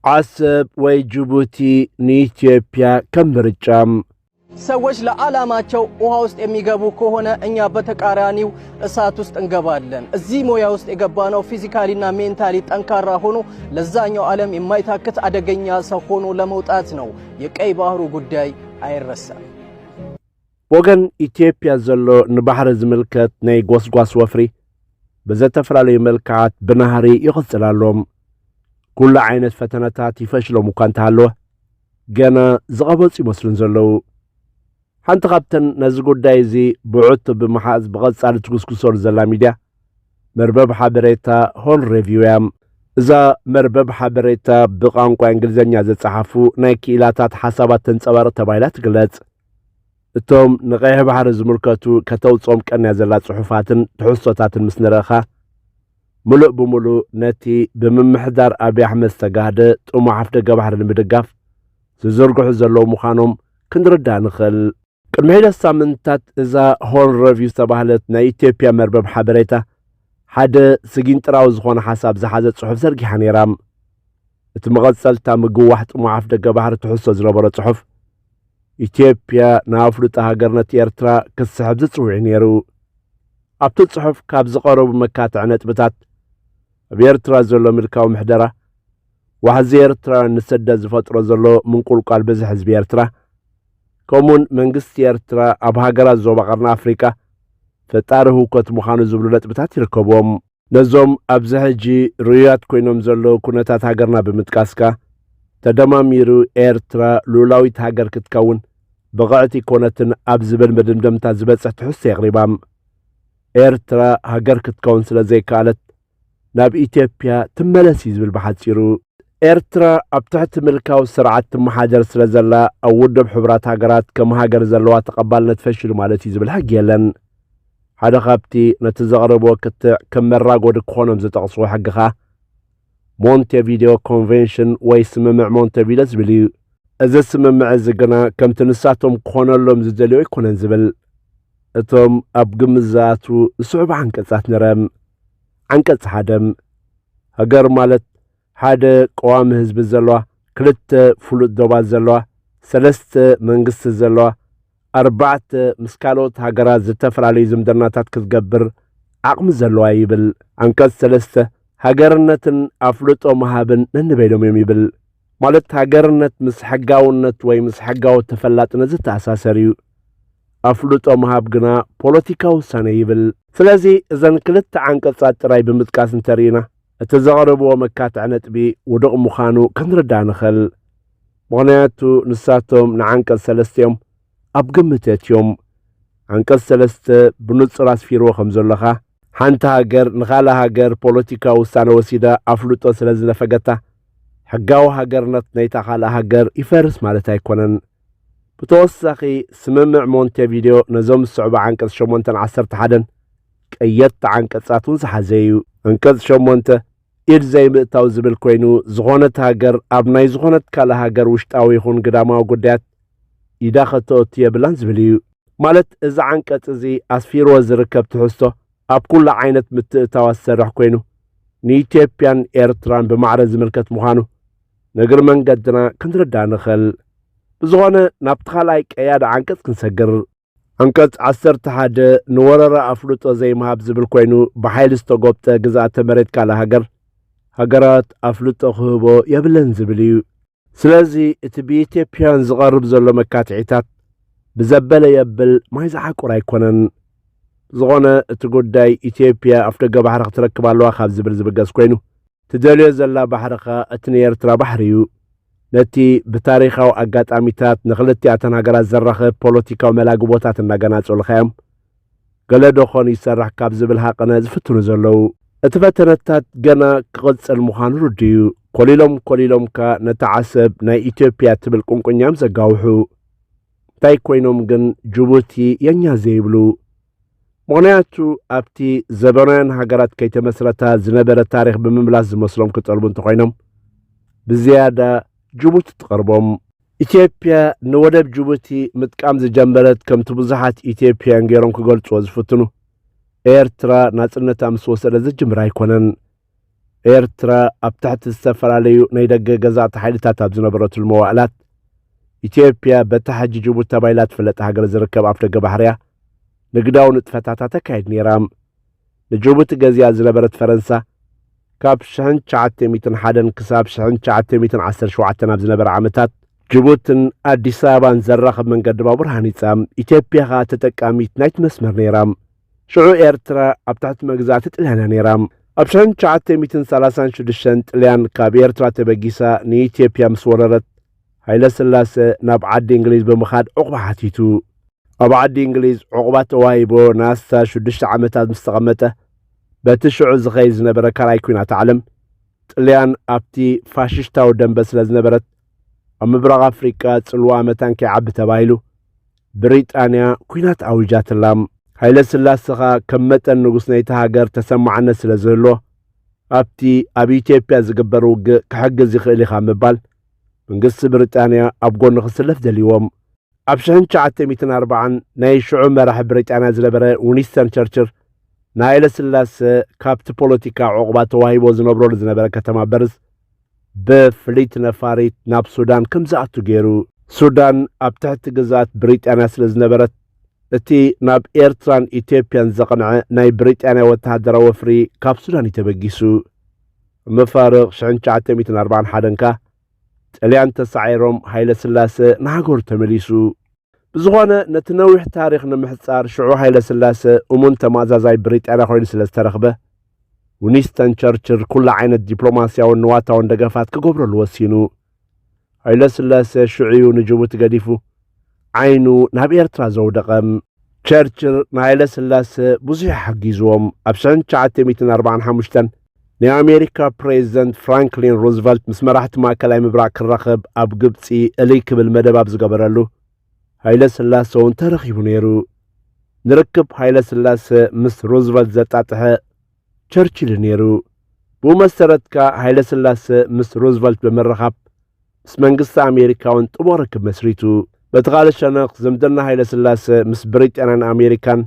ዓሰብ ወይ ጅቡቲ ንኢትዮጵያ ከም ምርጫ። ሰዎች ለዓላማቸው ውሃ ውስጥ የሚገቡ ከሆነ እኛ በተቃራኒው እሳት ውስጥ እንገባለን። እዚህ ሙያ ውስጥ የገባነው physically እና mentally ጠንካራ ሆኖ ለዛኛው ዓለም የማይታክት አደገኛ ሰው ሆኖ ለመውጣት ነው። የቀይ ባህሩ ጉዳይ አይረሳም። ወገን ኢትዮጵያ ዘሎ ንባሕሪ ዝምልከት ናይ ጎስጓስ ወፍሪ ብዘተፈላለዩ መልክዓት ብናህሪ ይቕጽል ኣሎ። ኩሉ ዓይነት ፈተነታት ይፈሽሎም እኳ እንተሃለወ፣ ገና ዝቐበጹ ይመስሉን ዘለዉ። ሓንቲ ካብተን ነዚ ጉዳይ እዚ ብዕቱ ብምሓዝ ብቐጻሊ ትጉስጉሰሉ ዘላ ሚድያ መርበብ ሓበሬታ ሆን ሬቪው እያ። እዛ መርበብ ሓበሬታ ብቋንቋ እንግሊዝኛ ዘጸሓፉ ናይ ክኢላታት ሓሳባት ተንጸባርቕ ተባሂላ ትግለጽ። እቶም ንቐይሕ ባሕሪ ዝምልከቱ ከተውጽኦም ቀንያ ዘላ ጽሑፋትን ትሕዝቶታትን ምስ ንረእኻ፣ ምሉእ ብምሉእ ነቲ ብምምሕዳር ኣብይ ኣሕመድ ዝተጋህደ ጥሙሕ ኣፍደገ ባሕሪ ንምድጋፍ ዝዝርግሑ ዘለዉ ምዃኖም ክንርዳእ ንኽእል። ቅድሚ ሒደት ሳምንታት እዛ ሆርን ሪቪው ዝተባህለት ናይ ኢትዮጵያ መርበብ ሓበሬታ ሓደ ስጊንጥራዊ ዝኾነ ሓሳብ ዝሓዘ ጽሑፍ ዘርጊሓ ነይራ። እቲ መቐጸልታ ምግዋሕ ጥሙሕ ኣፍደገ ባሕሪ ትሕዝቶ ዝነበሮ ጽሑፍ፣ ኢትዮጵያ ንኣፍልጦ ሃገርነት ኤርትራ ክትስሕብ ዝጽውዕ እዩ ነይሩ። ኣብቲ ጽሑፍ ካብ ዝቐረቡ መካትዒ ነጥብታት፣ ኣብ ኤርትራ ዘሎ ምልካዊ ምሕደራ፣ ዋሕዚ ኤርትራውያን ንስደት ዝፈጥሮ ዘሎ ምንቁልቋል ብዝሒ ህዝቢ ኤርትራ፣ ከምኡውን መንግስቲ ኤርትራ ኣብ ሃገራት ዞባ ቀርኒ ኣፍሪቃ ፈጣሪ ህውከት ምዃኑ ዝብሉ ነጥብታት ይርከብዎም። ነዞም ኣብዚ ሕጂ ርኡያት ኮይኖም ዘለዉ ኩነታት ሃገርና ብምጥቃስካ፣ ተደማሚሩ ኤርትራ ልኡላዊት ሃገር ክትከውን ብቕዕቲ ኣይኮነትን ኣብ ዝብል መደምደምታ ዝበጽሕ ትሕዝቶ የቕሪባ። ኤርትራ ሃገር ክትከውን ስለ ዘይከኣለት ናብ ኢትዮጵያ ትመለስ እዩ ዝብል ብሓጺሩ። ኤርትራ ኣብ ትሕቲ ምልካዊ ስርዓት ትመሓደር ስለ ዘላ ኣብ ውድብ ሕቡራት ሃገራት ከም ሃገር ዘለዋ ተቐባልነት ፈሽሉ ማለት እዩ ዝብል ሕጊ የለን። ሓደ ካብቲ ነቲ ዘቕረብዎ ክትዕ ከም መራጎዲ ክኾኖም ዝጠቕስዎ ሕጊ ኸኣ ሞንቴቪዲዮ ኮንቬንሽን ወይ ስምምዕ ሞንቴቪዲዮ ዝብል እዩ። እዚ ስምምዕ እዚ ግና ከምቲ ንሳቶም ክኾነሎም ዝደልዮ ኣይኮነን ዝብል። እቶም ኣብ ግምት ዝኣትዉ ዝስዕቡ ዓንቀጻት ንረም። ዓንቀጽ ሓደ፣ ሃገር ማለት ሓደ ቀዋሚ ህዝቢ ዘለዋ፣ ክልተ ፍሉጥ ዶባት ዘለዋ፣ ሰለስተ መንግስቲ ዘለዋ፣ ኣርባዕተ ምስ ካልኦት ሃገራት ዝተፈላለዩ ዝምድናታት ክትገብር ዓቕሚ ዘለዋ ይብል። ዓንቀጽ ሰለስተ፣ ሃገርነትን ኣፍልጦ ምሃብን ነንበይኖም እዮም ይብል። ማለት ሃገርነት ምስ ሕጋውነት ወይ ምስ ሕጋዊ ተፈላጥነት ዝተኣሳሰር እዩ። ኣፍልጦ ምሃብ ግና ፖለቲካዊ ውሳነ ይብል። ስለዚ እዘን ክልተ ዓንቀጻት ጥራይ ብምጥቃስ እንተርኢና፣ እቲ ዘቕረብዎ መካትዒ ነጥቢ ውዱቕ ምዃኑ ክንርዳእ ንኽእል። ምኽንያቱ ንሳቶም ንዓንቀጽ ሰለስተ እዮም ኣብ ግምት የእትዮም። ዓንቀጽ ሰለስተ ብንጹር ኣስፊርዎ ከም ዘሎ ኸኣ፣ ሓንቲ ሃገር ንኻልእ ሃገር ፖለቲካዊ ውሳነ ወሲዳ ኣፍልጦ ስለ ዝነፈገታ፣ ሕጋዊ ሃገርነት ናይታ ካልእ ሃገር ይፈርስ ማለት ኣይኮነን። ብተወሳኺ፣ ስምምዕ ሞንቴቪዲዮ ነዞም ዝስዕቡ ዓንቀጽ ሸሞንተን ዓሰርተ ሓደን ቀየድቲ ዓንቀጻት እውን ዝሓዘ እዩ። ዓንቀጽ ሸሞንተ፣ ኢድ ዘይምእታው ዝብል ኮይኑ፣ ዝኾነት ሃገር ኣብ ናይ ዝኾነት ካልእ ሃገር ውሽጣዊ ይኹን ግዳማዊ ጉዳያት ኢዳ ከተእቱ የብላን ዝብል እዩ። ማለት፣ እዚ ዓንቀጽ እዚ ኣስፊርዎ ዝርከብ ትሕዝቶ፣ ኣብ ኩሉ ዓይነት ምትእትታዋት ዝሰርሕ ኮይኑ፣ ንኢትዮጵያን ኤርትራን ብማዕረ ዝምልከት ምዃኑ ንእግሪ መንገድና ክንርዳእ ንኽእል። ብዝኾነ፣ ናብቲ ካልኣይ ቀያዲ ዓንቀጽ ክንሰግር። ዓንቀጽ ዓሰርተ ሓደ ንወረራ ኣፍልጦ ዘይምሃብ ዝብል ኮይኑ፣ ብሓይሊ ዝተጎብጠ ግዝኣተ መሬት ካልእ ሃገር፣ ሃገራት ኣፍልጦ ክህቦ የብለን ዝብል እዩ። ስለዚ፣ እቲ ብኢትዮጵያውያን ዝቐርብ ዘሎ መካትዒታት ብዘበለ የብል ማይ ዝዓቁር ኣይኮነን። ብዝኾነ፣ እቲ ጉዳይ ኢትዮጵያ ኣፍደገ ባሕሪ ክትረክብ ኣለዋ ካብ ዝብል ዝብገስ ኮይኑ፣ ትደልዮ ዘላ ባሕሪ ኸኣ እቲ ናይ ኤርትራ ባሕሪ እዩ። ነቲ ብታሪኻዊ ኣጋጣሚታት ንኽልቲኣተን ሃገራት ዘራኽብ ፖለቲካዊ መላግቦታት እናገናጸሉኻ እዮም ገለ ዶ ኾን ይሰርሕ ካብ ዝብል ሃቐነ ዝፍትኑ ዘለዉ። እቲ ፈተነታት ገና ክቕጽል ምዃኑ ርዱእ እዩ። ኮሊሎም ኮሊሎም ከኣ ነቲ ዓሰብ ናይ ኢትዮጵያ ትብል ቁንቁኛ እዮም ዘጋውሑ። እንታይ ኮይኖም ግን ጅቡቲ የኛ ዘይብሉ? ምኽንያቱ ኣብቲ ዘበናውያን ሃገራት ከይተመስረታ ዝነበረ ታሪኽ ብምምላስ ዝመስሎም ክጠልቡ እንተኾይኖም፣ ብዝያዳ ጅቡቲ ትቐርቦም። ኢትዮጵያ ንወደብ ጅቡቲ ምጥቃም ዝጀመረት ከምቲ ብዙሓት ኢትዮጵያውያን ገይሮም ክገልጽዎ ዝፍትኑ፣ ኤርትራ ናጽነታ ምስ ወሰደት ዝጅምር ኣይኮነን። ኤርትራ ኣብ ትሕቲ ዝተፈላለዩ ናይ ደገ ገዛእቲ ሓይልታት ኣብ ዝነበረትሉ መዋእላት፣ ኢትዮጵያ በታ ሕጂ ጅቡቲ ተባሂላ ትፍለጥ ሃገር ዝርከብ ኣፍደገ ባሕርያ ንግዳዊ ንጥፈታታ ተካይድ ነይራ። ንጅቡቲ ገዚኣ ዝነበረት ፈረንሳ፣ ካብ ሽሕን ትሽዓተ ሚእትን ሓደን ክሳብ ሽሕን ትሽዓተ ሚእትን ዓሰርተ ሸውዓተን ኣብ ዝነበረ ዓመታት፣ ጅቡትን ኣዲስ ኣበባን ዘራኽብ መንገዲ ባቡር ሃኒጻ፣ ኢትዮጵያ ኸኣ ተጠቃሚት ናይቲ መስመር ነይራ። ሽዑ ኤርትራ ኣብ ትሕቲ መግዛእቲ ጥልያን እያ ነይራ። ኣብ ሽሕን ትሽዓተ ሚእትን ሰላሳን ሽዱሽተን ጥልያን ካብ ኤርትራ ተበጊሳ ንኢትዮጵያ ምስ ወረረት፣ ሃይለ ስላሰ ናብ ዓዲ እንግሊዝ ብምኻድ ዕቑባ ሓቲቱ። ኣብ ዓዲ እንግሊዝ ዕቑባ ተዋሂቦ ንኣስታት ሽዱሽተ ዓመታት ምስ ተቐመጠ፣ በቲ ሽዑ ዝኸይድ ዝነበረ ካልኣይ ኲናት ዓለም፣ ጥልያን ኣብቲ ፋሽስታዊ ደንበ ስለ ዝነበረት፣ ኣብ ምብራቕ ኣፍሪቃ ጽልዋ መታን ከይዓቢ ተባሂሉ፣ ብሪጣንያ ኲናት ኣዊጃትላ። ሃይለ ስላሰ ኸኣ ከም መጠን ንጉስ ናይቲ ሃገር ተሰማዕነት ስለ ዝህልዎ፣ ኣብቲ ኣብ ኢትዮጵያ ዝግበር ውግእ ክሕግዝ ይኽእል ኢኻ ምባል፣ መንግስቲ ብሪጣንያ ኣብ ጎኑ ክስለፍ ደልይዎም። ኣብ ሽሕን ትሽዓተ ሚእትን ኣርባዓን ናይ ሽዑ መራሒ ብሪጣንያ ዝነበረ ዊንስተን ቸርችል፣ ንሃይለ ስላሰ ካብቲ ፖለቲካ ዕቑባ ተዋሂቦ ዝነብረሉ ዝነበረ ከተማ በርዝ ብፍልይቲ ነፋሪት ናብ ሱዳን ከም ዝኣቱ ገይሩ። ሱዳን ኣብ ትሕቲ ግዝኣት ብሪጣንያ ስለ ዝነበረት፣ እቲ ናብ ኤርትራን ኢትዮጵያን ዘቕንዐ ናይ ብሪጣንያ ወተሃደራዊ ወፍሪ ካብ ሱዳን እዩ ተበጊሱ። ኣብ መፋርቕ ሽሕን ትሽዓተ ሚእትን ኣርባዓን ሓደን ከኣ፣ ጥልያን ተሳዒሮም ሃይለ ስላሰ ንሃገሩ ተመሊሱ። ብዝኾነ፣ ነቲ ነዊሕ ታሪኽ ንምሕጻር፣ ሽዑ ሃይለ ስላሰ እሙን ተማእዛዛይ ብሪጣንያ ኮይኑ ስለ ዝተረኽበ፣ ዊንስተን ቸርችል ኩሉ ዓይነት ዲፕሎማስያውን ንዋታውን ደገፋት ክገብረሉ ወሲኑ። ሃይለ ስላሰ ሽዑ እዩ ንጅቡቲ ገዲፉ ዓይኑ ናብ ኤርትራ ዘውደቐ። ቸርችል ንሃይለ ስላሰ ብዙሕ ሓጊዝዎም። ኣብ ሽሕን ትሽዓተ ሚእትን ኣርባዓን ሓሙሽተን ናይ ኣሜሪካ ፕሬዚደንት ፍራንክሊን ሩዝቨልት ምስ መራሕቲ ማእከላይ ምብራቕ ክራኸብ ኣብ ግብጺ እልይ ክብል መደብ ኣብ ዝገበረሉ፣ ሃይለ ስላሰ እውን ተረኺቡ ነይሩ። ንርክብ ሃይለ ስላሰ ምስ ሩዝቨልት ዘጣጥሐ ቸርችል ነይሩ። ብኡ መሰረት ከኣ ሃይለ ስላሰ ምስ ሩዝቨልት ብምርኻብ ምስ መንግስቲ ኣሜሪካ እውን ጥቡቕ ርክብ መስሪቱ። በቲ ካልእ ሸነኽ ዝምድና ሃይለ ስላሰ ምስ ብሪጣንያን ኣሜሪካን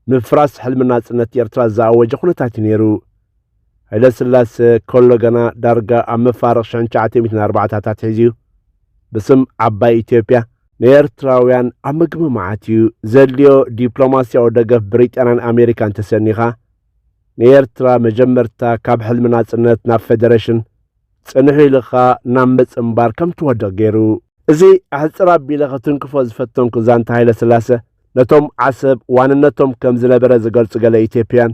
ምፍራስ ሕልሚ ናጽነት ኤርትራ ዝኣወጀ ኩነታት እዩ ነይሩ። ሃይለ ስላሰ ከሎ ገና ዳርጋ ኣብ መፋርቕ ሽሕን ትሽዓተ ሚእትን ኣርባዓታት ኣትሒዙ እዩ ብስም ዓባይ ኢትዮጵያ ንኤርትራውያን ኣብ ምግምማዓት እዩ። ዘድልዮ ዲፕሎማስያዊ ደገፍ ብሪጣንያን ኣሜሪካን ተሰኒኻ፣ ንኤርትራ መጀመርታ ካብ ሕልሚ ናጽነት ናብ ፌደሬሽን ጽንሑ ኢልኻ ናብ ምጽንባር ከም ትወድቕ ገይሩ። እዚ ኣሕጽር ኣቢለ ክትንክፎ ዝፈተንኩ ዛንታ ሃይለ ስላሰ፣ ነቶም ዓሰብ ዋንነቶም ከም ዝነበረ ዝገልጹ ገለ ኢትዮጵያን፣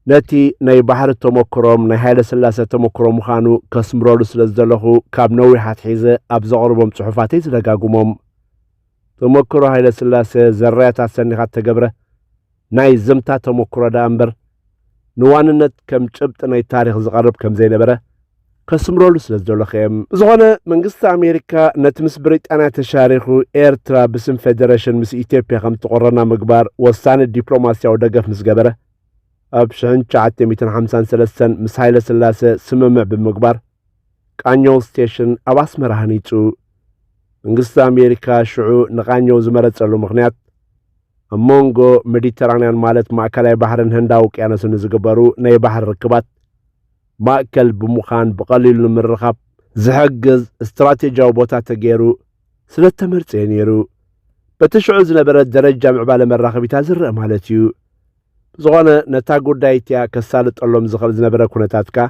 ነቲ ናይ ባሕሪ ተመክሮም ናይ ሃይለ ስላሰ ተመክሮ ምዃኑ ከስምረሉ ስለ ዝደለኹ፣ ካብ ነዊሕ ኣትሒዘ ኣብ ዘቕርቦም ጽሑፋተይ ዝደጋግሞም። ተመክሮ ሃይለ ስላሰ ዘራያታት ሰኒኻ እተገብረ ናይ ዝምታ ተመክሮ ደኣ እምበር፣ ንዋንነት ከም ጭብጢ ናይ ታሪኽ ዝቐርብ ከም ዘይነበረ ከስምረሉ ስለ ዝደለኹ እየ። ብዝኾነ፣ መንግስቲ ኣሜሪካ ነቲ ምስ ብሪጣንያ ተሻሪኹ ኤርትራ ብስም ፌደሬሽን ምስ ኢትዮጵያ ከም ትቑረና ምግባር ወሳኒ ዲፕሎማስያዊ ደገፍ ምስ ገበረ፣ ኣብ ሽሕን ትሽዓተ ሚእትን ሓምሳን ሰለስተን ምስ ሃይለ ስላሰ ስምምዕ ብምግባር፣ ቃኘው ስቴሽን ኣብ ኣስመራ ሃኒጹ። መንግስቲ ኣሜሪካ ሽዑ ንቃኘው ዝመረጸሉ ምኽንያት፣ ኣብ መንጎ ሜዲተራንያን ማለት ማእከላይ ባሕርን ህንዳዊ ውቅያኖስን ንዝግበሩ ናይ ባሕሪ ርክባት ማእከል ብምዃን ብቐሊሉ ንምርኻብ ዝሕግዝ ስትራቴጂያዊ ቦታ ተገይሩ ስለ እተመርጸ እዩ ነይሩ። በቲ ሽዑ ዝነበረ ደረጃ ምዕባለ መራኸቢታት ዝረአ ማለት እዩ። ብዝኾነ፣ ነታ ጉዳይ እቲኣ ከሳልጠሎም ዝኽእል ዝነበረ ኩነታት ከኣ፣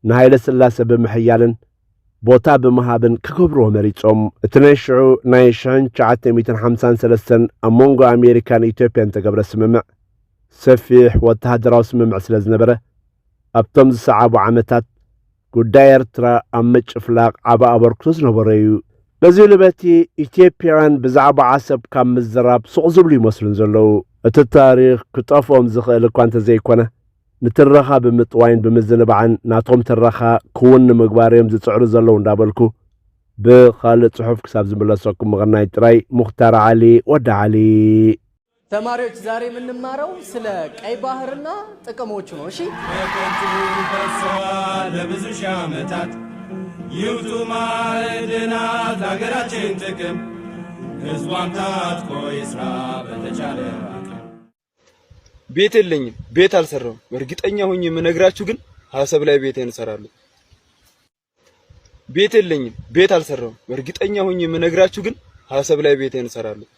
ንሃይለ ስላሰ ብምሕያልን ቦታ ብምሃብን ክገብርዎ መሪጾም። እቲ ናይ ሽዑ ናይ ሽሕን ትሽዓተ ሚእትን ሓምሳን ሰለስተን ኣብ መንጎ ኣሜሪካን ኢትዮጵያን እተገብረ ስምምዕ፣ ሰፊሕ ወተሃደራዊ ስምምዕ ስለ ዝነበረ፣ ኣብቶም ዝሰዓቡ ዓመታት ጉዳይ ኤርትራ ኣብ ምጭፍላቕ ዓቢ ኣበርክቶ ዝነበሮ እዩ። በዚ ልበቲ፣ ኢትዮጵያውያን ብዛዕባ ዓሰብ ካብ ምዝራብ ሱቕ ዝብሉ ይመስሉን ዘለዉ። እቲ ታሪኽ ክጠፍኦም ዝኽእል እኳ እንተዘይኮነ፣ ንትረኻ ብምጥዋይን ብምዝንባዕን ናቶም ትረኻ ክውን ንምግባር እዮም ዝጽዕሩ ዘለዉ እንዳበልኩ፣ ብኻልእ ጽሑፍ ክሳብ ዝምለሰኩም ምቕናይ ጥራይ። ሙኽታር ዓሊ፣ ወዲ ዓሊ። ተማሪዎች ዛሬ የምንማረው ስለ ቀይ ባህርና ጥቅሞቹ ነው። እሺ፣ በከንቱ ፈሰዋ ለብዙ ሺህ ዓመታት ይውጡ ማዕድናት ለሀገራችን ጥቅም ህዝቧም ታጥቆ ይስራ በተቻለ አቅም። ቤት የለኝም፣ ቤት አልሰራሁም። እርግጠኛ ሆኜ የምነግራችሁ ግን ሀሰብ ላይ ቤቴን እሰራለሁ። ቤት የለኝም፣ ቤት አልሰራሁም። እርግጠኛ ሆኜ የምነግራችሁ ግን ሀሰብ ላይ ቤቴን እሰራለሁ።